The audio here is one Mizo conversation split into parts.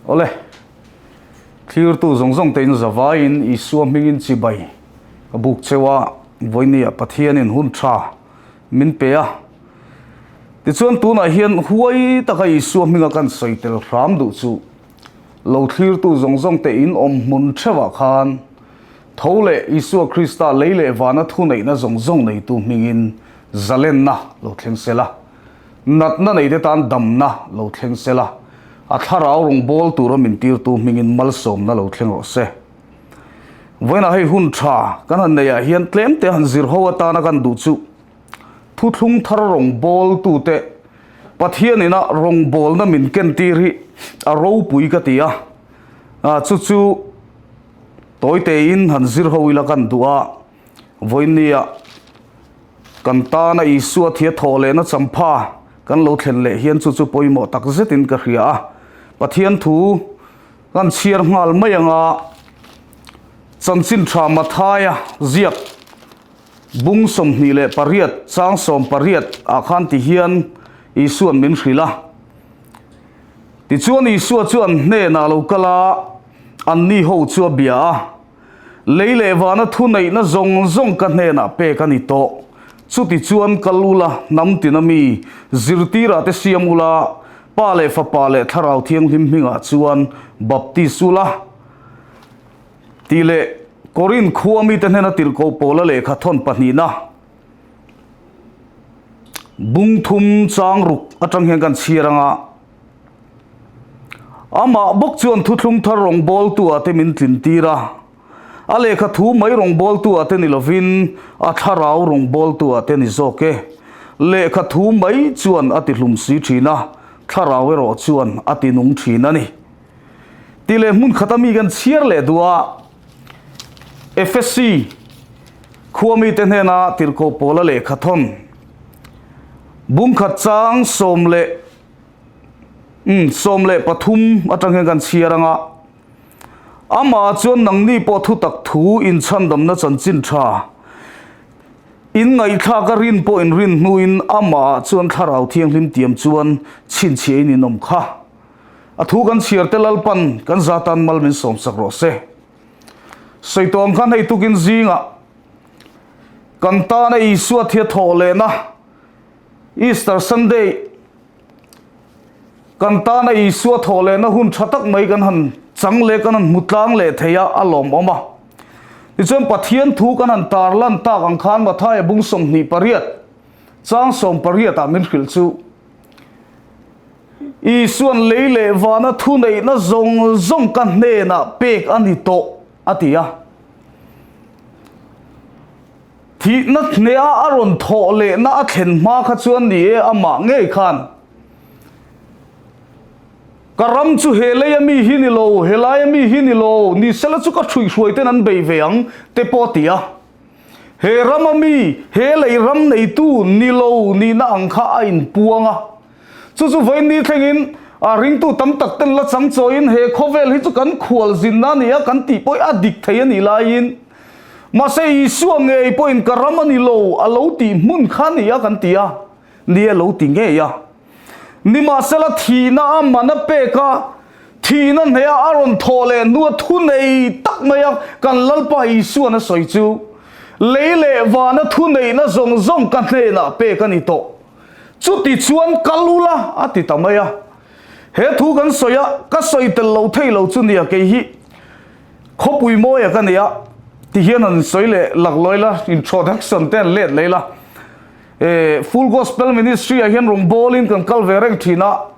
Awle, thlirtu zawng zawng tein zavaiin Isua hmingin chibai ka buk cheu a, vawinia Pathianin hun tha min pe a. Tichuan tunah hian huai taka Isua hminga kan sawi tel hram duh chu lo thlirtu zawng zawng te in awm hmun theuhah khan tho leh Isua Krista lei leh vana thuneihna zawng zawng neitu hmingin zalenna lo thleng sela. Natna neite tan damna lo thleng sela, a thlarau rawngbâwl tura min tirtu hmingin malsawmna lo thleng rawh se. Vawiinah hei hun tha kan han neihah hian tlemte han zir ho atana kan duh chu thuthlung thar rawngbâwltute Pathian ina rawngbâwlna min kentir hi a ropui ka ti a, chu chu tawitein han zir ho ila kan duh a. Vawinia kan tana Isua thia thawh lehna champha kan lo thlen leh hian chu chu pawimawh tak zetin ka hria a. Pathian thu kan chhiar nghal mai anga chanchin tha Mathaia ziak bung 28 chang 18 ah khan ti hian Isuan min hrilh a. Tichuan Isua chu an hnenah lo kal a, anni ho chu a bia a. Lei leh vana thuneihna zawng zawng ka hnenah pek a ni tawh. Chuti chuan kal ula, hnam tina mi, zirtirah te siam ula, Pa leh Fapa leh Thlarau Thianghlim hmingah chuan baptis ula, tih leh Korinth khua mite hnena tirhkoh Paula lehkha thawn pahnihna bung thum chang ruk atang hian kan chhiar anga, Amah bawk chuan thuthlung thar rawngbawltu ah te min tlin tir a, a lehkha thu mai rawngbawltu ah te ni lovin a thlarau rawngbawltu ah te ni zawk e. Lehkha thu mai chuan a ti hlum si thin a, thlarau erawh chuan a ti nung thin a ni. Tih leh hmun khata mi kan chhiar leh duh a, Efesi khua mite hnena tirhkoh Paula lehkha thawn bungkhat chang sawm leh Umm, 13 atang hian kan chhiar ang a. Amah chuan nangni pawh thutak thu inchhandamna chanchin tha in ngaihthlak a rin pawh in rin hnuin amah chuan thlarau thianghlim tiam chuan chhinchhiah in inawm kha. A thu kan chhiar te Lalpan kan zatan mal min sawmsak rawh se. Sawi tawh ang khan hei tukin zingah kan tana Isua thia thawh lehna Easter Sunday kan tana Isua thawh lehna hun tha tak mai kan han chang leh kan han hmu tlang leh thei a, a lawmawm a. Tichuan Pathian thu kan han tar lan tak ang khan Mathaia bung 28 chang 18 ah min hrilh chu Isuan lei leh vana thu neihna zawng zawng ka hnenah pek a ni tawh a ti a. Thihna hneha a rawn thawh lehna a thlen hma kha chuan ni e, amah ngei khan, Ka ram chu he leia mi hi ni lo, he laia mi hi ni lo, ni sela chu ka hruihhruai ten an bei ve ang, te pawh a ti a. He rama mi, he lei ram neitu ni lo nihna ang kha a inpuang a. Chu chu vawiin thlengin a ringtu tam tak ten la chang chawiin he khawvel hi chu kan khual zinna a ni a kan tih pawh hi a dik thei a nih laiin mahse Isua ngei pawhin ka ram a ni lo a lo tih hmun kha a ni a kan ti a, ni a lo ti ngei a. Nimahsela thihna a man a pek a, thihna hneha a rawn thawh leh hnua thu nei tak mai a kan Lalpa Isuan a sawi chu, Lei leh vana thu neihna zawng zawng ka hnenah pek a ni tawh. Chuti chuan kal ula a ti ta mai a. He thu kan sawi a, ka sawi tel lo thei lo chu nia kei hi khawpui mawia ka nia ti hian han sawi leh laklawih la, introduction te han let leh ila. E, Full Gospel Ministry ah hian rawngbawlin kan kal ve reng thin a.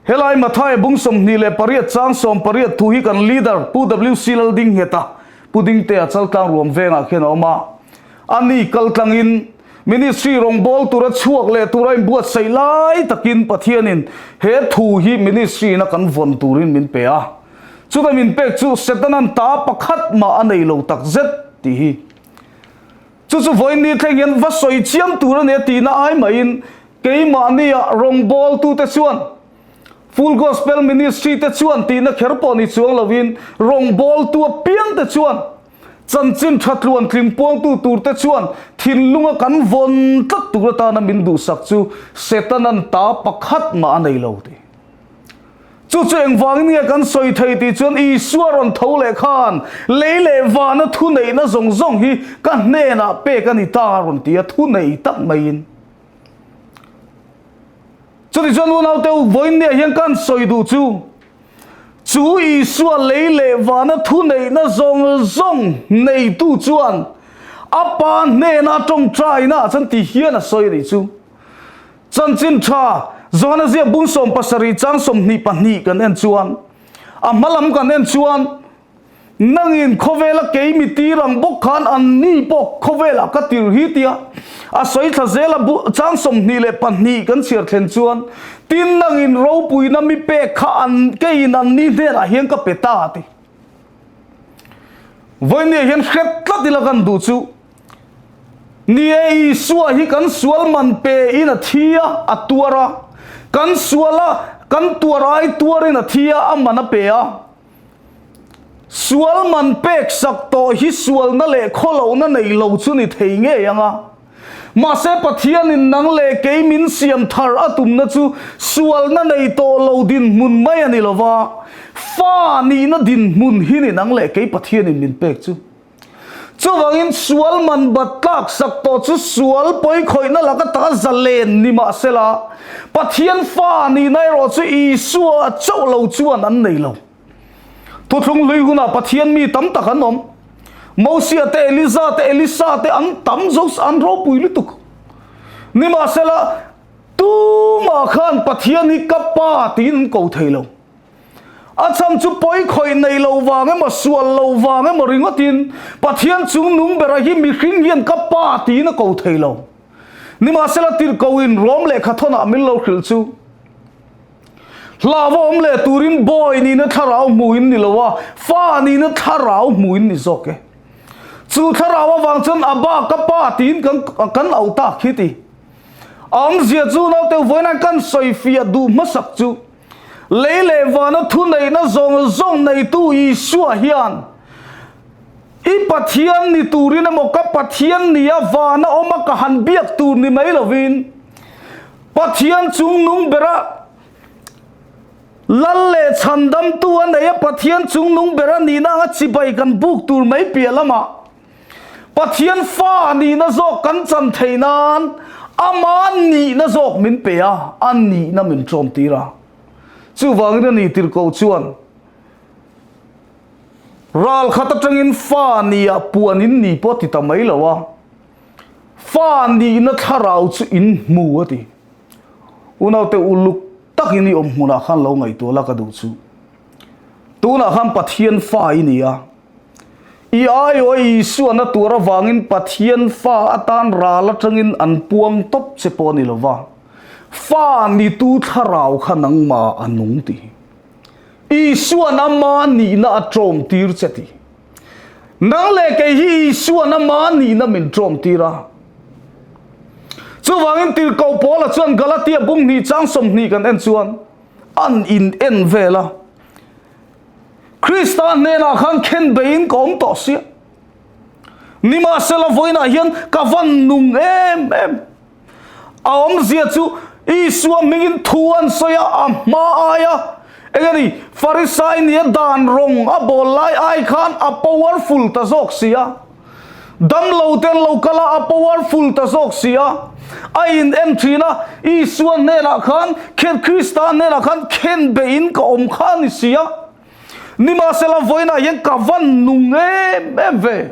Helai Mathaia bung 28 chang 18 thu hi kan leader Pu WC Laldingngheta, Pu Dingtea Chaltlang ruam vengah khian a awm a. Ani kaltlangin Ministry rawngbâwl tura chhuak leh tura inbuatsaih lai takin Pathianin he thu hi ministry-in a kan vawn turin min pe a. Chuta min pek chu Setana'n ta pakhat mah a nei lo tak zet tih hi. Chu chu vawiin ni thleng hian va sawi chiam tur a nia tihna ai mahin keimahnia rawngbâwltute chuan Full Gospel Ministry te chuan tihna kher pawh ni chuang lovin rawngbâwltu apiangte chuan Chanchin tha tluan tling puangtu turte chuan thinlunga kan vawn tlat tur atana min duhsak chu Setana'n ta pakhat mah a nei lo ti. Chu chu engvangin nge kan sawi thei tih chuan Isua rawn tho leh khan lei leh vana thuneihna zawng zawng hi ka hnenah pek a ni ta a rawn ti a, thunei tak maiin. Chutichuan unaute u, vawiinniah hian kan sawi duh chu, chu Isua lei leh vana thuneihna zawng zawng neitu chuan a Pa hnena tawngtaina chuan ti hian a sawi a nih chu. Chanchin tha, Johana ziak bung 17 chang 22 kan en chuan, a hma lam kan en chuan, Nangin khawvela kei mi tir ang bawk khan an ni pawh khawvelah ka tir hi tia a sawi thla zel a, bu chang 22 kan chhiar thlen chuan, Tin, nangin ropuina mi pek kha an keiin an ni hnenah hian ka pe ta a ti. Vawinia hian hret tlat ila kan duh chu, Ni e, Isua hi kan sual man pe in a thi a, a tuar a. Kan sual a, kan tuar ai tuarin a thi a, a man a pe a. Sual man pek sak tawh hi sualna leh khawlohna nei lo chu ni thei ngei ang a. Mahse Pathianin nang leh kei min siam thar a tumna chu sualna nei tawh lo dinhmun mai a ni lo va, fa nihna dinhmun hi ni nang leh kei Pathianin min pek chu. Chuvangin sual man bat tlak sak tawh chu sual pawi khawihna laka taka zalen ni mahsela, Pathian fa nihna erawh chu Isua chauh lo chuan an nei lo. Thuthlung hlui hunah Pathian mi tam tak an awm. Mosia te, Eliza te, Elisa te an tam zo an ropui lutuk. Nimahsela, tumah khan Pathian hi ka Pa tiin an ko thei lo. A chhan chu pawi khawih nei lo vang emaw, sual lo vang emaw ringawtin Pathian chung nung bera hi mihring hian ka Pa tiin a ko thei lo. Nimahsela tirhkohin Rom lehkha thawnah min lo hrilh chu, Hlauva awm leh turin bawi nihna thlarau hmu in ni lo a, fa nihna thlarau hmu in ni zawk e. Chu thlarau avang chuan Abba ka Pa tiin kan kan auh tak hi ti. A awmzia chu naute vawiin kan sawi fiah duh hmasak chu Lei leh vana thuneihna zawng zawng neitu Isua hian I Pathian ni turin emaw ka Pathian nia vana awma ka han biak tur ni mai lovin Pathian chungnung bera Lal leh chhandamtu a nei a, Pathian chungnung bera nihna anga chibai kan buk tur mai piah lamah Pathian fa nihna zawk kan chan theih nan ama nihna zawk min pe a, a nihna min ṭawm tir a. Chuvangin a ni tirhkoh chuan ral khat atangin fa nia puan in ni pawh ti ta mai lo a, fa nihna thlarau chu in hmu a ti. Unaute uluk takin i awm hmunah khan lo ngaihtuah la ka duh chu. Tunah khan Pathian fa i ni a. I aiawh Isuan a tuar avangin Pathian fa atan ral atangin an puang tawp che pawh a ni lo va, fa nitu thlarau kha nangmah a nung ti. Isuan ama nihna a tawm tir che ti. Nang leh kei hi Isuan ama nihna min tawm tir a. Chuvangin Tirhkoh Paula chuan Galatia bung hnih chang 20 kan en chuan an in en vel a. Krista hnenah khan khen beiin ka awm tawh sia. Nimahsela vawiinah hian ka van nung em em. A awmzia chu Isua hmingin thu an sawi a, a hma aia eng a ni, Farisai nia dan rawng a bawl lai ai khan a powerful ta zawk si a. Damlo te an lo kal a, a powerful ta zawk si a. A in en thin a, Isua hnenah khan, khen Krista hnenah khan khen beihin ka awm kha a ni si a. Nimahsela vawiinah hian ka van nung em em ve.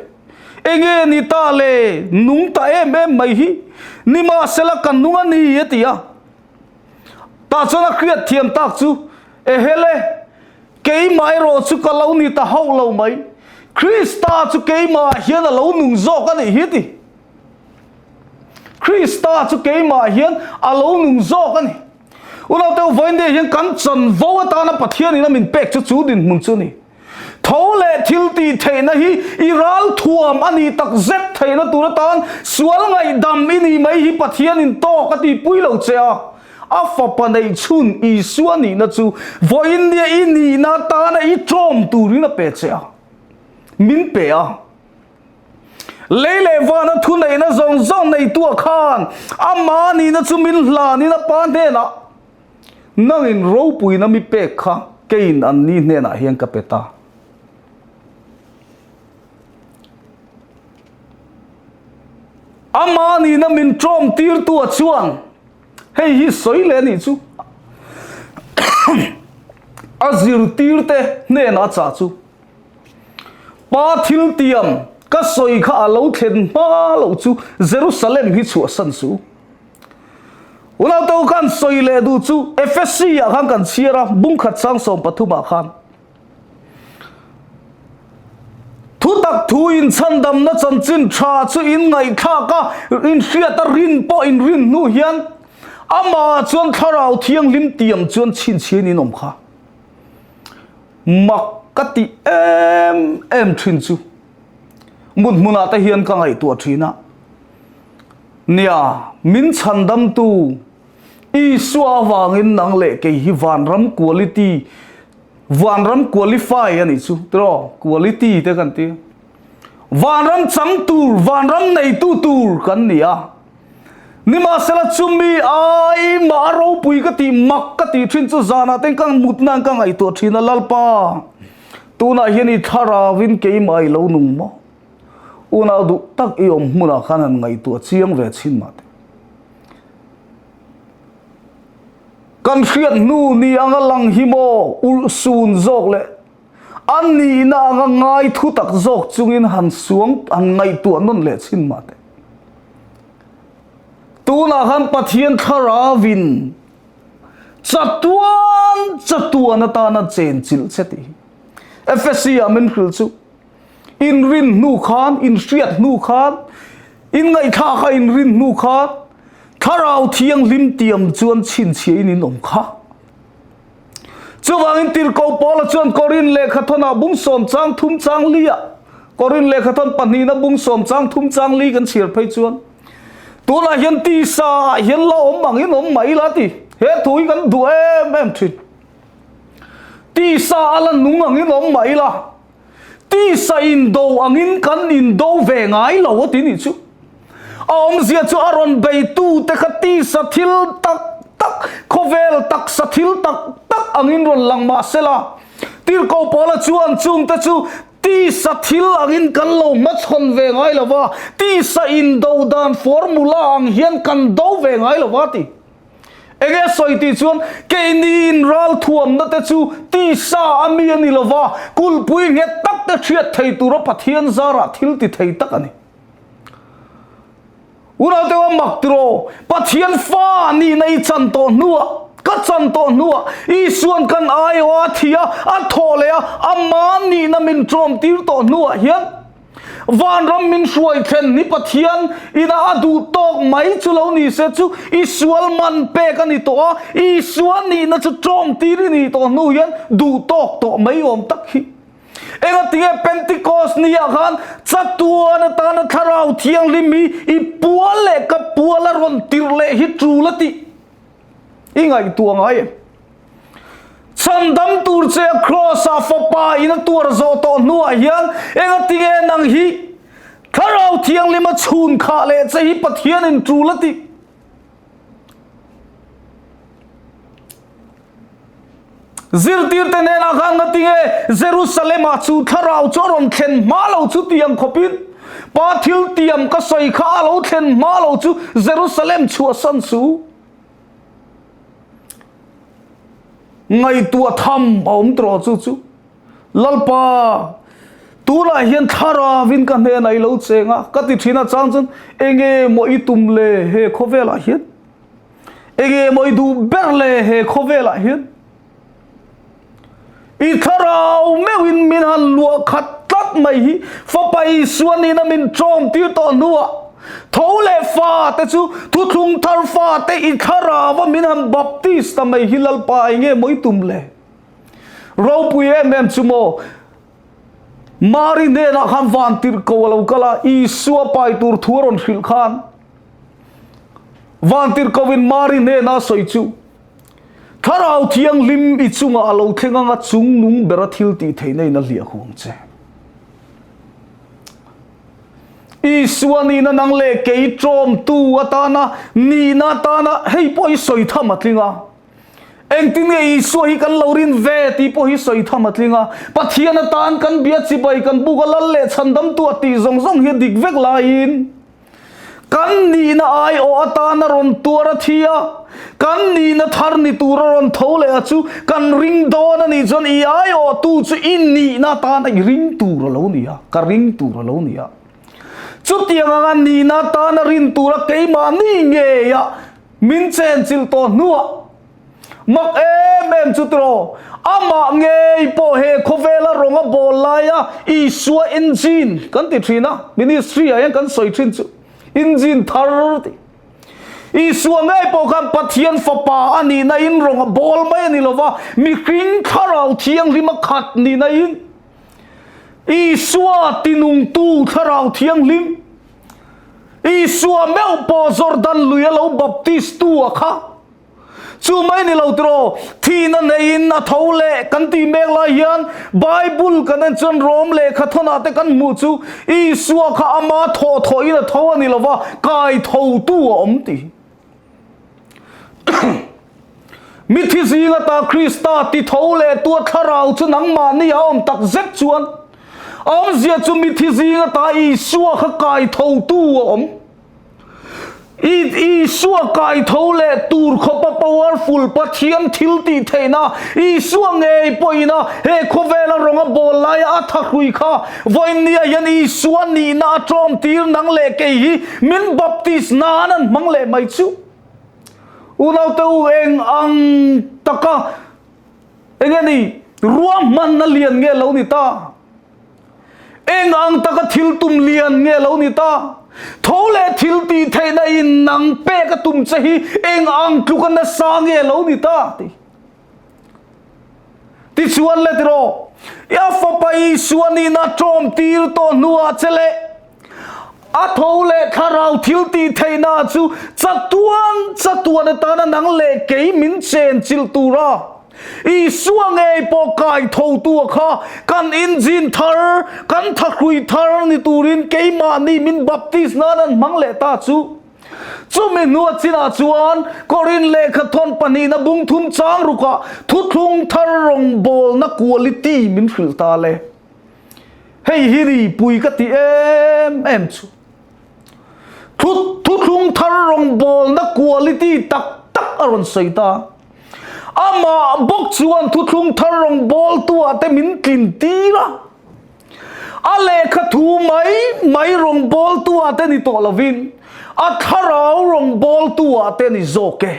Enge ni ta le, nung ta em em mai hi. Nimahsela ka nung a ni a ti a. Tah chuan a hriat thiam tak chu, Ehele, Keimah erawh chu ka lo ni ta hauh lo mai. Krista chu keimahah hian a lo nung zawk a nih hi ti. Krista chu keimahah hian a lo nung zawk a ni. Unaute u vawiin hian kan chanvo atana Pathianin a min pek chu chu dinhmun chu a ni. Tho leh thil tih theihna hi i ral thuam a nih tak zet theihna tur atan sual ngaihdam i nih mai hi Pathianin tawk a tihpui lo che a. A fapa neih chhun Isua nihna chu vawiin nia i nihna atana i ṭawm turin a pe che a, min pe a. Lei leh vana thuneihna zawng zawng neitua khan ama nihna chu min hlanin a pa hnenah. Nangin ropuina mi pek kha keiin anni hnenah hian ka pe ta. Amah nihna min ṭawm tirtua chuan hei hi sawi leh a nih chu. A zirtirte hnenah a chah chu. Pa thiltiam ka sawi kha a lo thlen hma loh chu Jerusalem hi chhuahsan suh. Unauteho khan sawi leh duh chu Efesi ah khan kan chhiar a, bungkhat sang 13 ah khan. Thutak thu inchhandamna chanchin tha chu in ngaihthlak a, in hriat a, rin pawh in rin hnu hian amah chuan Thlarau Thianghlim tiam chuan chhinchhiain in awm kha. Mak ka tih em em thin chu mut hmunah te hian ka ngaihtuah thin a, nia min chhandamtu Isua avangin nang leh kei hi vanram quality, vanram qualify a nih chu tiraw, quality te kan ti. Vanram chang tur, vanram neitu tur kan ni a. Nimahsela chumi ai mah a ropui ka tih, mak ka tih thin chu zanah ten ka mutna an ka ngaihtuah thin a, Lalpa, tunah hian i thlarauin keimah i lo nung maw? Unau duh tak i awm hmunah khan han ngaihtuah chiang ve chhin mah teh. Kan hriat hnu ni anga lang hi maw ulh sun zawk leh A nihna anga ngai thu tak zawk chungin han suang han ngaihtuah nawn leh chhin mah teh. Tunah khan Pathian thlarauin chatuan chatuan atana chen chilh che tih hi Efesi ah min hrilh chu inrin hnu khan, inhriat hnu khan, inngaihthlak a inrin hnu khan Thlarau Thianghlim tiam chuan chhinchhiahin in awm kha. Chuvangin Tirhkoh Paula chuan Korin lehkhathawnah bung sawm chang thum chang li ah, Korin lehkhathawn pahnihna bung sawm chang thum chang li kan chhiar phei chuan, tunah hian tisa ah hian la awm angin awm mai ila ti. He thu hi kan duh em em thin. Tisa a la nung angin awm mai ila. Tisa indo angin kan indo ve ngai lo a ti nih chu. A awmzia chu a rawn beitu te kha tisa thil tak tak, khawvel taksa thil tak tak angin rawn lang mah se la. Tirhkoh Paula chuan chungte chu tisa thil angin kan lo hmachhawn ve ngai lo va, tisa indo dan formula ang hian kan do ve ngai lo va ti. Enge a sawi tih chuan keini in ralthuamna te chu tisa a mi a ni lova, kulhpui nghet tak te hriat thei tura Pathian zarah thil ti thei tak a ni. Unau teuh a mak tiraw, Pathian fa nihna i chan tawh hnuah, ka chan tawh hnuah Isuan kan aiawh a thi a, a thawh leh a, ama nihna min ṭawm tir tawh hnuah hian, Vanram min hruai thlen hi Pathian ina a duh tawk mai chu lo ni se chu i sual man pek a ni tawh a, Isua nihna chu ṭawm tir i nih tawh hnu hian duh tawk tawh mai awm tak hi. Engatinge Pentecost ni ah khan chatuan atana Thlarau Thianghlim hi i pual leh ka pual a rawn tirh leh hi ṭul a tih i ngaihtuah ngai em? Chhandam tur che a Kraws-ah Fapa in a tuar zawh tawh hnuah hian engatinge nang hi Thlarau Thianghlim a chhun khah leh che hi Pathianin tul a tih? Zirtirte hnenah khan ngatinge Jerusalem-ah chu Thlarau chu a rawn thlen hma lo chu tiang khawpin Pa thil tiam ka sawi kha a lo thlen hma lo chu Jerusalem chhuahsan su. Ngaihtuah tham a awm tawh chu chu Lalpa tunah hian thlarauin ka hnenah i lo cheng a ka ti thin a chang chuan enge maw i tum le he khawvelah hian enge maw i duh ber le he khawvelah hian I thlarau meuhin min han luah khat tlat mai hi Fapa Isua nihna min ṭawm tir tawh hnuah tho leh fate chu thuthlung thar fate i thlarauva min han baptist ta mai hi Lalpa eng nge maw i tum le? Ropui em em chu maw? Mari hnenah khan van tirhkoh a lo kal a, Isua pai tur thu a rawn hrilh khan van tirhkohin Mari hnena a sawi chu, Thlarau Thianghlim i chungah a lo thleng anga chung nung bera thil tih theihna in a hliah huang che. Isua nihna nang leh kei ṭawmtu atana nihna atana hei pawh i sawi tham a tling a. Engtin nge Isua hi kan lo rin ve tih pawh hi sawi tham a tling a. Pathian atan kan bia chibai kan buk a lal leh chhandamtu a tih zawng zawng hi a dik vek laiin kan nihna aiawh atana rawn tuar a thi a, kan nihna thar ni tur a rawn tho leh a chu kan ring dawn a nih chuan i aiawhtu chu i nihna atana i ring tur a lo ni a, ka ring tur a lo ni a. Chutiang anga nihna atana rin tura keimahni ngeia Min chenchilh tawh hnuah mak em em chu tiraw, amah ngei pawh he khawvela rawng a bawl laia Isua engine kan ti thin a, ministry ah hian kan sawi thin chu engine thar tih. Isua ngei pawh khan Pathian fapa a nihna in rawng a bawl mai a ni lova, mihring thlarau thianghlim a khat nihna in Isua tinungtu thlarau thianghlim Isua meuh pawh Jordan lui a lo baptist tu a kha. Chu mai ni lo tiraw, thihna neiin a tho leh kan tih mek lai hian Bible kan en chuan Rom lehkha thawnah te kan hmuh chu Isua kha ama thawh thawhin a tho a ni lova, kai tho tu a awm tih. Mithi zing ata Krista ti tho leh tua thlarau chu nangmahni a awm tak zet chuan a awmzia chu mithi zing ata Isua kha kai tho tu a awm. I Isua kai tho leh tur khawpa powerful Pathian thil tih theihna Isua ngei pawhin a he khawvela rawng a bawl laia a thahrui kha vawiinnia hian Isua nihna a tawm tir nang leh kei hi min baptist nan an hmang leh mai chu. Unaute u eng ang taka eng nge ni ruahmanna lian nge lo ni ta? Eng ang taka thil tum lian nge lo ni ta? Tho leh thil tih theihna in nang pek a tum che hi eng ang tluka nasa nge lo ni ta? Tih. Tichuan le tiraw, i a fapa Isua nihna ṭawm tir tawh hnuah che leh a tho leh thlarau thil tih theihna chu chatuan chatuan atana nang leh kei min chen chilh tura Isua ngei pawh kai thotu a kha kan engine thar, kan thahrui thar ni turin keimahni min baptist nan an hmang leh ta chu. Chumi hnua chinah chuan Korin lehkha thawn pahnihna bung thum chang rukah thuthlung thar rawngbawlna quality min hrilh ta le. Hei hi ni pui ka ti em em chu. Thuthlung thar rawngbawlna quality tak tak a rawn sawi ta. Amah bawk chuan thuthlung thar rawngbawltuah te min tlin tir a. A lehkha thu mai mai rawngbawltu ah te ni tawh lovin a thlarau rawngbawltu ah te ni zawk e.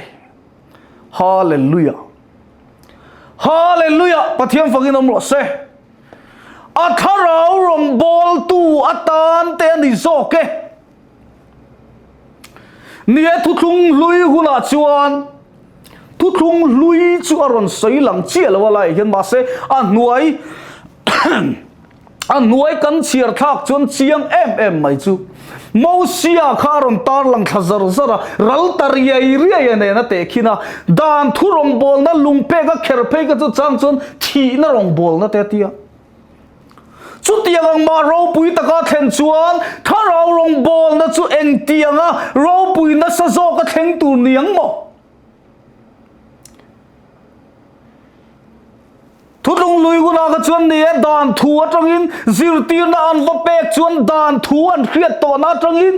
Hallelujah! Hallelujah! Pathian fakin awm rawh se. A thlarau rawngbawltu atan te a ni zawk e. Ni e, thuthlung hlui hunah chuan thuthlung hlui chu a rawn sawi lang chiah lo a laiah hian mahse a hnuai a hnuai kan chhiar thlak chuan chiang em em mai chu Mosia kha a rawn tar lang thla zar zar a, ral ta riai riai a nen a tehkhin a, dan thu rawngbawlna lungpek a kher phei kha chu chang chuan thihna rawngbawlna te a ti a. Chutiang ang mah ropui taka thlen chuan thlarau rawngbawlna chu engtianga ropui nasa zawka thleng tur ni ang maw? Thutlung lui hunah kha chuan ni e, dan thu atangin zirtirna an va pek chuan dan thu an hriat tawhna atangin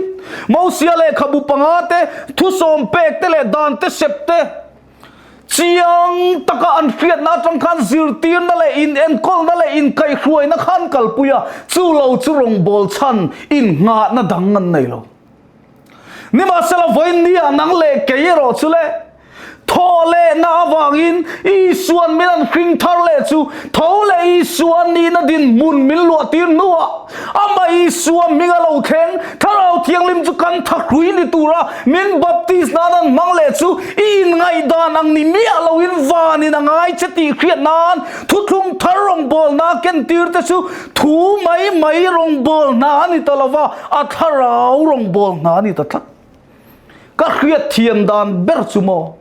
Mosia lehkhabu panga te, thusawm pek te leh dan te sep te, Chiang taka an hriatna atang khan zirtirna leh inenkawlna leh inkaihhruaina kha an kalpui a, chu lo chu rawngbâwl chhan innghahna dang an nei lo. Nimahsela, vawiinniah nang leh kei erawh chu le, thawh lehna avangin Isua'n min an hring thar leh chu tho leh Isua nihna dinhmun min luahtir hnuah Amah Isua hming a lo thleng, Thlarau Thianghlim chu kan thahrui ni tura min baptist nan an hmang leh chu i inngaihdan ang ni miah loin vanin a ngai che tih hriat nan thuthlung thar rawngbawlna a kentir te chu thu mai mai rawngbawlhna a ni ta lova, a thlarau rawngbawlhna a ni ta tlat. Ka hriat thiam dan ber chu maw?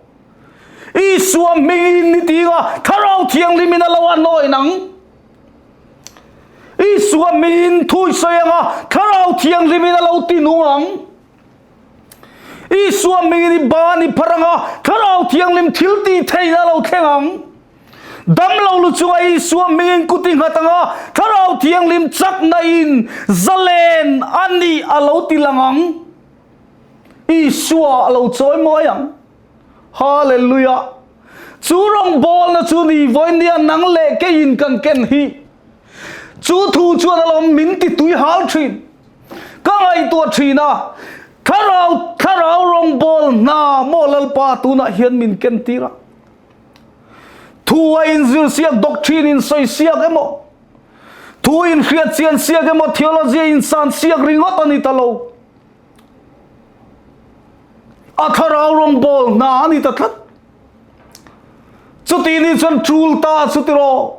Isua hmingin ni tinga Thlarau Thianghlimin a lo anawin ang. Isua miin thu i sawi anga Thlarau Thianghlimin a lo ti nung ang. Isua hmingin i ban i phar ang a, Thlarau Thianghlim thil tih theihna a lo thleng ang. Damlo lu chunga Isua hmingin kut i nghat ang a, Thlarau Thianghlim chakna in zalen a nih a lo ti lang ang. Isua a lo chawi mawi ang. Hallelujah! Chu rawngbawlna chu ni vawinia nang leh keiin kan ken hi. Chu thu chuan alawm min ti tui hal thin. Ka ngaihtuah thin a, Thlarau, Thlarau rawngbâwl hna maw Lalpa tunah hian min ken tir a. Thu a inzir siak, doctrine insawi siak emaw, thu inhriat chian siak emaw, theology a insan siak ringawt a ni ta lo. A thlarau rawngbâwl hna a ni ta tlat. Chuti ni chuan ṭul ta chu tiraw?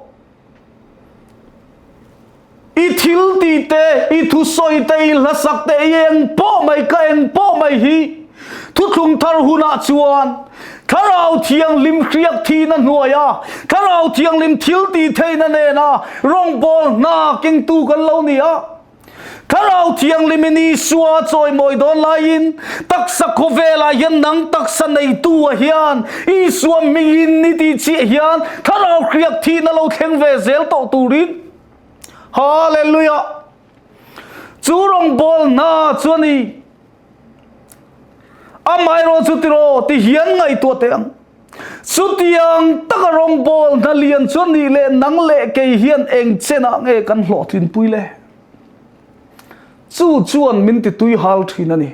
I thil tih te, i thusawi te, i hlasak te, i eng pawh mai, ka eng pawh mai hi Thuthlung Thar hunah chuan Thlarau Thianghlim hriak thihna hnuaia Thlarau Thianghlim thil tih theihna nena rawngbâwl hna kengtu kan lo ni a. Thlarau Thianghlimin Isua a chawimawi dawn laiin taksa khawvelah hian nang taksa neitu-ah hian Isua hmingin ni tih chiah hian Thlarau hriak thihna lo thleng ve zel tawh turin Hallelujah! Chu rawngbâwl hna chu a ni. Amaherawh chu tiraw ti hian ngaihtuah teh ang. Chutiang taka rawngbâwl hna lian chu a nih leh nang leh kei hian eng chenah nge kan hlawhtlinpui le? Chu chuan min ti tui hal thin a ni.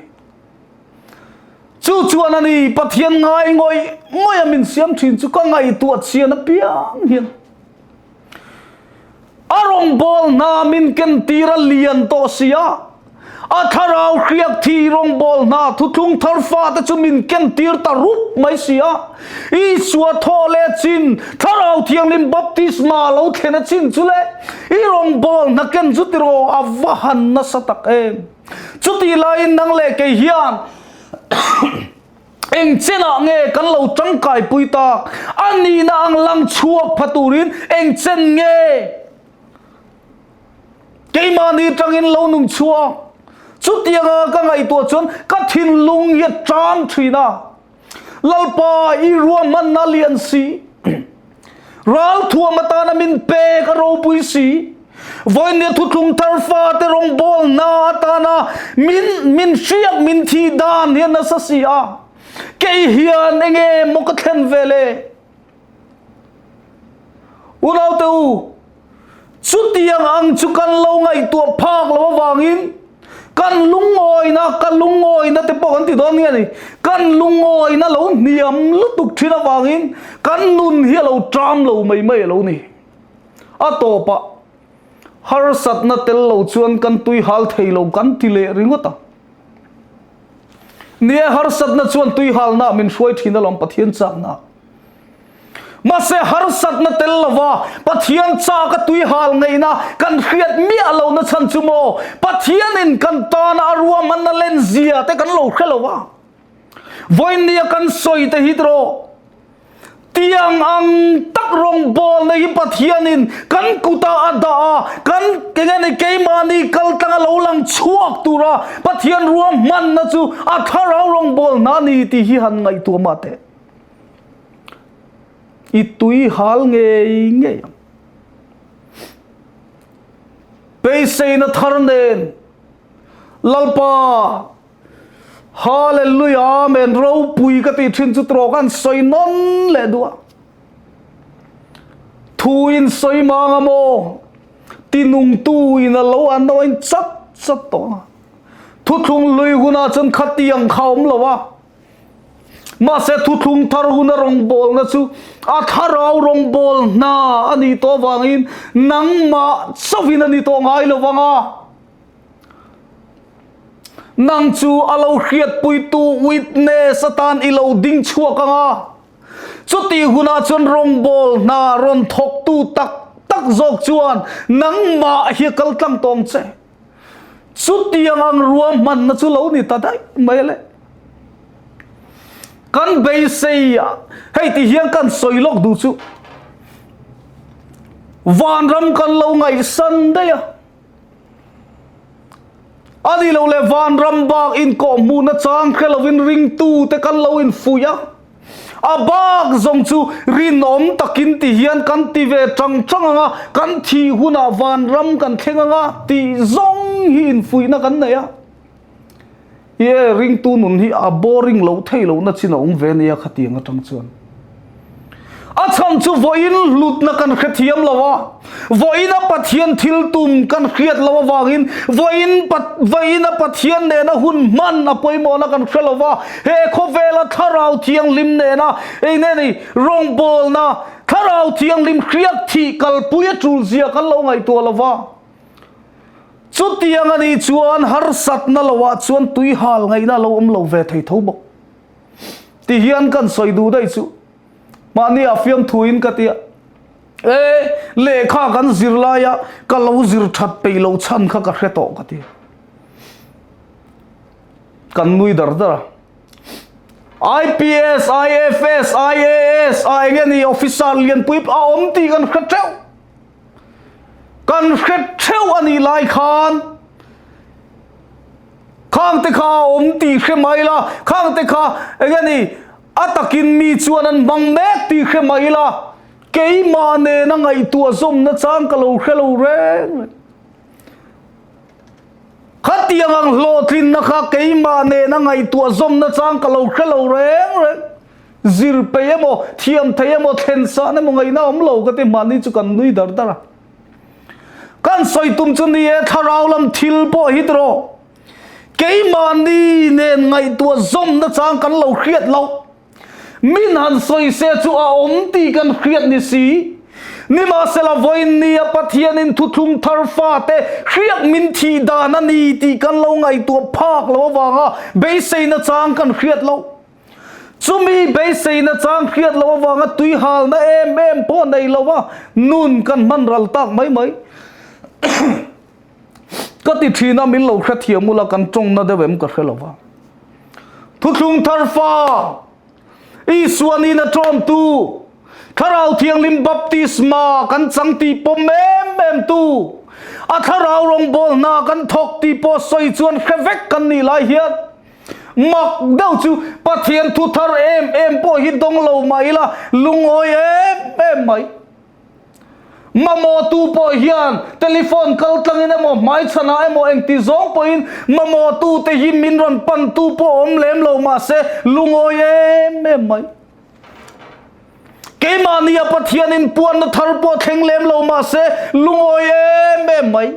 Chu chuan a ni Pathian ngai ngawih ngawih a min siam thin chu ka ngaihtuah chian apiang hian. A rawngbâwl hna min kentir a lian tawh si a, a thlarau hriak thi rawngbâwl hna thuthlung thar fate chu min kentir ta rup mai si a. Isua thawh leh chin, Thlarau Thianghlim baptisma lo thlen a chin chu le, i rawngbâwl hna ken chu tiraw a va han nasa tak em! Chutih laiin nang leh kei hian Eng chenah nge kan lo tangkaipui tak? A nihna ang lang chhuak pha turin eng chen nge keimahni tangin lo nung chhuak? Chutianga ka ngaihtuah chuan ka thinlung hi a tang thin a. Lalpa, i ruahmanna lian si. Ralthuam atana min pek a ropui si. Vawinia thuthlung thar fate rawngbâwl hna atana min min hriak min thih dan hi a nasa si a. Kei hian enge maw ka thlen ve le? Unaute u, chutiang ang chu kan lo ngaihtuah phak lo avangin Kan lungawina, ka lungawina te pawh kan ti dawn nge ni, kan lungawina lo hniam lutuk thin avangin kan nun hi a lo ṭam lo mai mai a lo ni. A tawpah harsatna tel lo chuan kan tui hal thei lo kan ti leh ringawt a. Ni e, harsatna chuan tui halnaah min hruai thin alawm Pathian chaknaah. Mahse harsatna tel lova Pathian chak a tui hal ngaihna kan hriat miah lohna chhan chu maw Pathianin kan tana a ruahmanna len zia te kan lo hre lo va. Vawinia kan sawi te hi tiraw tiang ang tak rawngbawlna hi Pathianin kan kutah a dah a, kan enge ni keimahni kaltlanga lo lang chhuak tura Pathian ruahmanna chu a thlarau rawngbawlna a ni tih hi han ngaihtuah mah teh. I tui hal ngei ngei ang. Beiseina thar nen Lalpa Hallelujah Amen ropui ka tih thin chu trawk an sawi nawn leh duh a. Thu in sawi mang a maw? Tinungtu in a lo an lo in chat chat tawh a. Thuthlung lui hunah chuan khatiang kha awm lo a. Mahse thuthlung thar huna rawngbawlna chu a thlarau rawngbâwl hna a nih tawh avangin nangmah chauhin a ni tawh ngai lo vang a. Nang chu a lo hriatpuitu, witness, atan i lo ding chhuak ang a. Chutih hunah chuan rawngbâwl hna rawn thawktu tak tak zawk chuan nangmah hi a kal tlang tawng che. Chutiang ang ruahmanna chu lo ni ta daih mai le. Kan beisei a, hei ti hian kan sawi lawk duh chu vanram kan lo ngaihsan daih a. A ni lo le vanram. Vanram bak inkawhhmuhna chang hre lovin ringtute kan lo infuih a. A bak zawng chu rinawm takin ti hian kan ti ve tang tang ang a, kan thih hunah vanram kan thleng ang a tih zawng hi infuihna kan nei a. Ie, ringtu nun hi a boring lo thei lohna chin a awm ve nia khatiang atang chuan. A chhan chu vawiin hlutna kan hrethiam lo a, vawiina Pathian thil tum kan hriat loh avangin vawiin vawiina Pathian nena hun hman a pawimawhna kan hre lo va, he khawvela Thlarau Thianghlim nena eng nge ni rawngbawlna Thlarau Thianghlim hriak thih kalpui a tul zia kan lo ngaihtuah lo va. Chutiang a nih chuan harsatna loah chuan tuihal ngaihna a lo awm lo ve thei tho bawk. Ti hian kan sawi duh daih chu mahni ah fiamthuin ka ti a, E, lehkha kan zir laia ka lo zir that peih loh chhan kha ka hre tawh ka ti a. Kan nui dar dar a. IPS, IFS, IAS a eng nge ni officer lianpui a awm tih kan hre teuh. Kan hre theuh a nih lai khan Khang te kha a awm tih hre mai la, khang te kha eng nge ni a takin mi chuan an hmang mek tih hre mai la, keimah nena ngaihtuah zawmna chang ka lo hre lo reng reng. Khatiang ang hlawhtlinna kha keimah nena ngaihtuah zawmna chang ka lo hre lo reng reng. Zir peih emaw, thiam thei emaw, thlen sahna emaw ngaihna awm lo ka ti mahni chu kan nui dar dar a. Kan sawi tum chu ni e, thlarau lam thil pawh hi tiraw. Keimahni nen ngaihtuah zawmna chang kan lo hriat loh. Min han sawi se chu a awm tih kan hriat ni si. Nimahsela vawiin nia Pathianin thuthlung thar fate hriak min thih dan a ni tih kan lo ngaihtuah phak lo avanga beiseina chang kan hriat loh. Chumi beiseina chang hriat loh avanga tui halna em em pawh nei lo a, nun kan hman ral tak mai mai. Ka ti thin a, min lo hrethiam ula kan tawngna deuh em ka hre lo va. Thuthlung thar fa, Isua nihna tawmtu, Thlarau Thianghlim baptisma kan chang tih pawm em em tu, a thlarau rawngbâwl hna kan thawk tih pawh sawi chuan hre vek kan nih lai hian, Mak deuh chu Pathian thu thar em em pawh hi dawng lo mah ila lungawi em em mai. Mamawhtu pawh hian telephone kal tlangin emaw hmaichhanah emaw engti zawng pawhin mamawhtute hi min rawn pantu pawh awm lem lo mahse lungawi em em mai. Keimahnia Pathianin puanna thar pawh thleng lem lo mahse lungawi em em mai.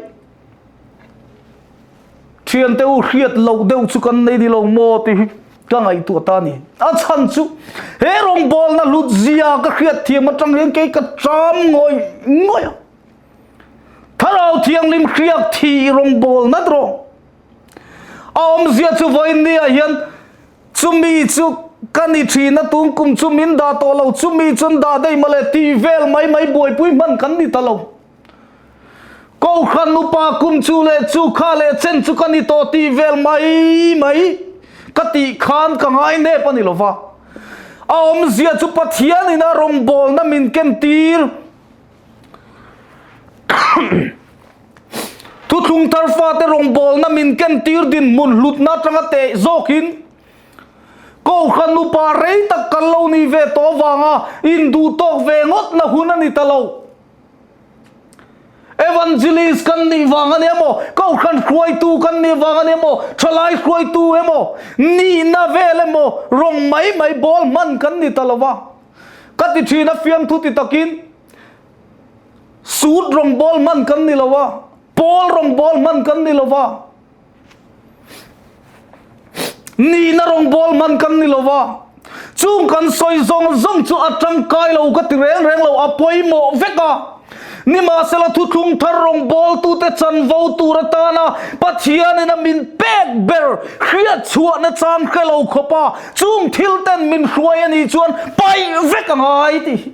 Thiante u hriat loh deuh chu kan nei ni lo maw tih hi ka ngaihtuah ta a ni. A chhan chu he rawngbawlna hlut zia ka hriat thiam atang hian kei ka ṭam ngawih ngawih a. Thlarau Thianghlim hriak thih rawngbawlna rawh. A awmzia chu vawiin niah hian chumi chu ka ni thin a, tun kum chu min dah tawh lo, chumi chu an dah daih mawle tih vel mai mai buaipui hman kan ni ta lo. Kohhran upa kum chu leh chu kha leh chen chu ka ni tawh tih vel mai mai ka tih khan ka ngai nep a ni lo va. A awmzia chu Pathianin a rawngbawlna min ken tir. Thuthlung thar fate rawngbawlna min ken tir dinhmun hlutna atanga teh zawkin Kohhran upa rei tak kan lo ni ve tawh avanga induhtawk ve ngawtna hun a ni ta lo. Evangelist kan nih vang a ni emaw, kohhran hruaitu kan nih vang a ni emaw, thalai hruaitu emaw, nihna vel emaw, rawng mai mai bawl hman kan ni ta lo va. Ka ti thin a, fiamthu ti takin suit rawng bawl hman kan ni lo va, pawl rawng bawl hman kan ni lo va. Nihna rawngbâwl hman kan ni lo va, chung kan sawi zawng zawng chu a tangkai lo ka ti reng reng lo, a pawimawh vek a. Nimahsela thuthlung thar rawngbâwltute chanvo tur atana Pathianin a min pek ber hriat chhuahna chang hre lo khawpa chung thil ten min hruai a nih chuan paih vek a ngai tih hi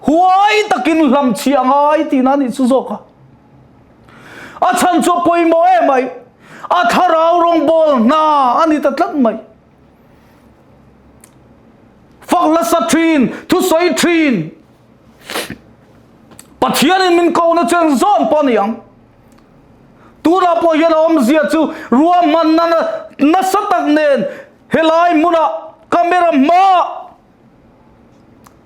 huai takin hlamchhiah a ngai tihna a nih chu zawk a. A chhan chu a pawimawh em mai. A thlarau rawngbâwl hna a ni ta tlat mai. Fak nasa ṭhin, thusawi ṭhin. Pathianin min kohna chu eng zawn pawh a ni ang. Tunah pawh hian a awmzia chu ruahmanna nasa tak nen helai hmunah camera hmaah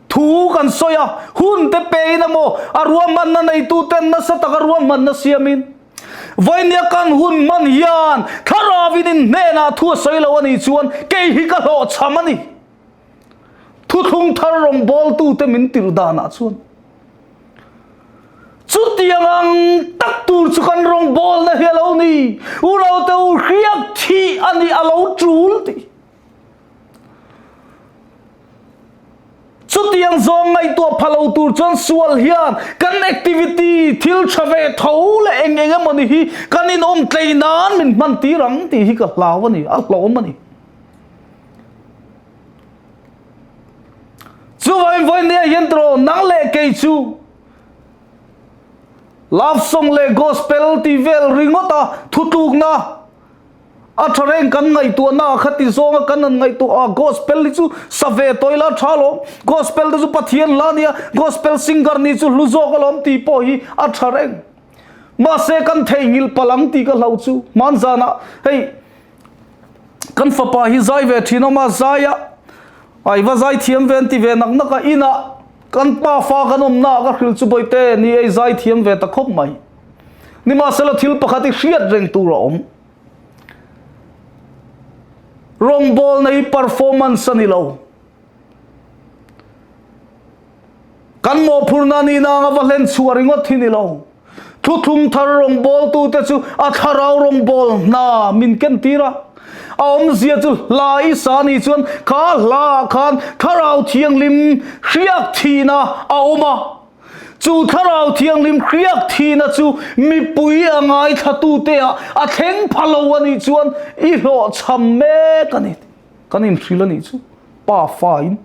thu kan sawi a, hun te pein emaw a ruahmanna neituten nasa taka ruahmanna siamin Vainia kan hun hman hian thlarauin in hnenah thu a sawi lo a nih chuan kei hi ka hlawhchham a ni. Thuthlung thar rawngbawltute min tirh danah chuan chutiang ang tak tur chu kan rawngbawlna hi a lo ni. Unaute u hriak thih a nih a lo tul tih. Chutiang zawng ngaihtuah pha lo tur chuan sual hian kan activity thil tha ve tho leh eng eng emawni hi kan inawm tlei nan min hman tir ang tih hi ka hlau a ni, a hlawm a ni. Chuvangin vawinia hian tawh nang leh kei chu love song leh gospel tih vel ringawta thutlukna A tha reng kan ngaihtuahna ah kha ti zawnga kan han ngaihtuah a, gospel hi chu sa ve tawh ila tha alawm, gospel te chu Pathian hla nia, gospel singer nih chu hlu zawk alawm tih pawh hi a tha reng. Mahse kan theihnghilh palh ang tih ka hlauh chu hmanzanah hei kan fapa hi zai ve thin awm a, zai a ai va zai thiam ve an ti ve nak nak a, inah kan pa fa kan awmna ah ka hrilh chu bawihte ni ei zai thiam ve ta khawp mai. Nimahsela thil pakhat hi hriat reng tur a awm. Rawngbawlna hi performance a ni lo. Kan mawhphurhna nihna anga va hlen chhuah ringawt hi ni lo. Thuthlung thar rawngbawltute chu a thlarau rawngbâwl hna min kentir a. A awmzia chu hla i sa nih chuan kha hlaah khan thlarau thianghlim hriak thihna a awm a. Chu Thlarau Thianghlim hriak thihna chu mipui a ngaithlatute-ah a thleng pha lo a nih chuan i hlawhchham mek a ni. Kan inhrilh a nih chu pa fain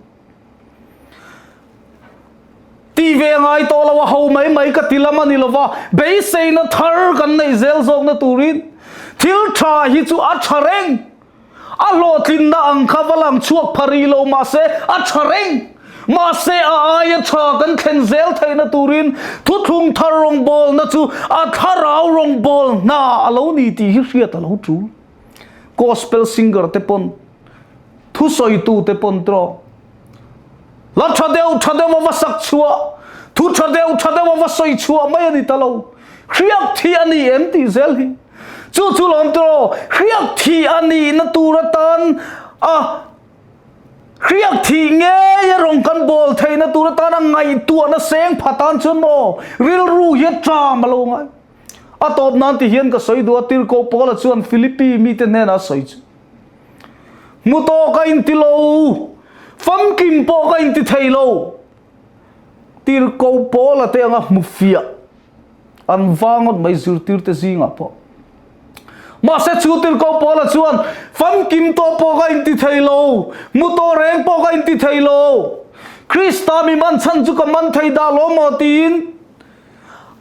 ti ve ngai tawh lo a ho mai mai ka ti lam a ni lo va, beiseina thar kan neih zel zawkna turin thil tha hi chu a tha reng. A hlawhtlinna ang kha va lang chhuak pha rih lo mahse a tha reng. Mahse a aia tha kan thlen zel theihna turin thuthlung thar rawngbawlna chu a thlarau rawngbâwl hna a lo ni tih hi hriat a lo tul. Gospel singer te pawn, thusawitu te pawn tawh. Hla tha deuh tha deuh a va sak chhuah, thu tha deuh tha deuh a va sawi chhuah mai a ni ta lo. Hriak thih a ni em tih zel hi. Chu chu lawm tawh, hriak thih a nihna tur atan a hriak thih ngei a rawn kan bawl theihna tur atan a ngaihtuahna seng pha tan chuan maw rilru hi a ṭam a lo ngai. A tawp nan ti hian ka sawi duh a, Tirhkoh Paula chuan Philippi mite hnenah a sawi chu. Hmu tawh ka inti lo, famkim pawh ka inti thei lo. Tirhkoh Paula te anga hmu fiah an va ngawt mai zirtirte zingah pawh. Mahse chu Tirhkoh Paula chuan famkim tawh pawh ka inti thei lo, hmu tawh reng pawh ka inti thei lo. Krista mi man chhan chu ka man thei dah lo maw tiin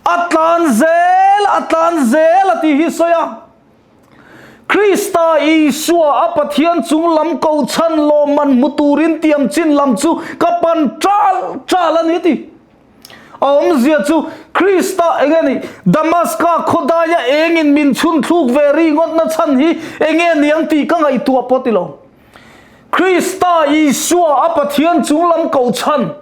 a tlan zel a tlan zel a tih hi sawi a. Krista Isua a Pathian chung lam kohchhan lawmman hmu turin tiam chin lam chu ka pan ṭal ṭal a ni ti. A awmzia chu Krista eng nge ni Damaska khawdaia engin min chhun thluk ve ri ngawtna chhan hi eng nge niang tih ka ngaihtuah pawh ti lo. Krista Isua a Pathian chung lam kohchhan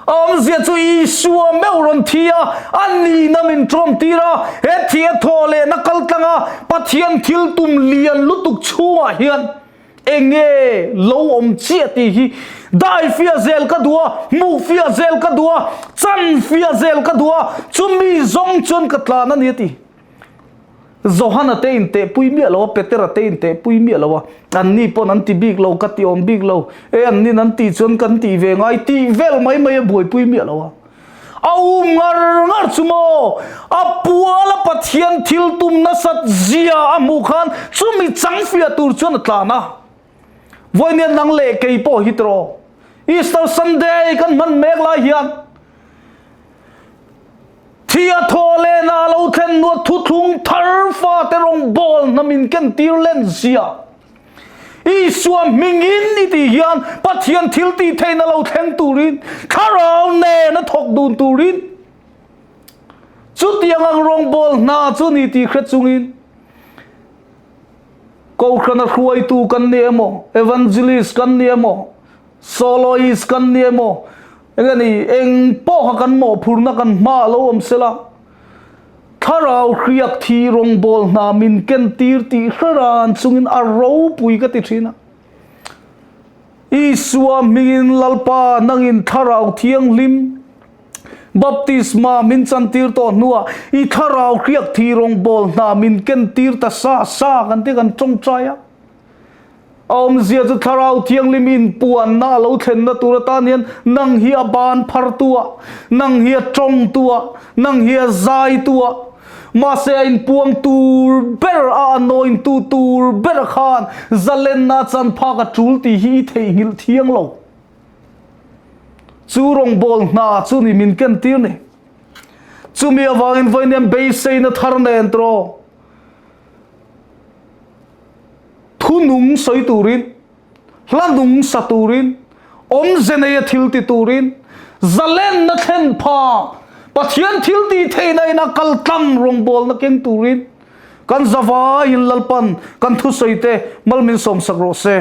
A awmzia chu Isua meuh rawn thi a, a nihna min ṭawm tir a, he thi a thawh lehna kal tlang a, Pathian thil tum lian lutuk chhungah hian eng nge lo awm chiah tih hi dai fiah zel ka duh a, hmuh fiah zel ka duh a, chan fiah zel ka duh a, chumi zawng chuan ka tlan a ni a ti. Johana te intehpui miah lo a, Petera te intehpui miah lo a, anni pawn an ti bik lo, ka ti awm bik lo, e annin an tih chuan kan tih ve ngai tih vel mai mai a buaipui miah lo a. A um ngar ngar chu maw? A puala Pathian thil tum nasat zia a hmuh khan chumi chang fiah tur chuan a tlan a. Vawinia nang leh kei pawh hi tiraw? Easter Sunday kan hman mek lai hian Thi a thaw lehna a lo thlen hnuah thuthlung thar fate rawngbâwl hnamin kentir len zia. Isua hmingin i tih hian Pathian thil tih theihna lo thleng turin Thlarau nena thawk dun turin. Chutiang ang rawngbawl hna chu ni tih hre chungin Kohhrana hruaitu kan ni emaw, Evangelist kan ni emaw, Soloist kan ni emaw, enge ni, eng pawh kha kan mawhphurna kan hma a lo awm sela, Thlarau hriak thi rawngbawl hna min kentir tih hre ran chungin a ropui ka ti thin a. Isua hmingin Lalpa nangin Thlarau Thianghlim baptisma min chantir tawh hnuah i Thlarau hriak thi rawngbawl hna min kentir ta sa sa kan ti kan tawngtai a. A awmzia chu Thlarau Thianghlim inpuanna a lo thlenna tur atan hian nang hi a ban phartu ah, nang hi a tawngtu ah, nang hi a zaitu ah, Mahse a inpuang tur ber a anoint tu tur ber khan zalenna a chan phak a tul tih hi i theihnghilh thiang lo. Chu rawngbâwl hna chu ni min ken tir ni. Chumi avangin vawiin beiseina thar nen tawh thu nung sawi turin Hla nung sa turin, awmze neia thil ti turin, zalenna thlen pha, Pathian thil tih theihna ina kal tlang rawngbawlna keng turin kan zavaiin Lalpan kan thusawi te mal min sawmsak rawh se.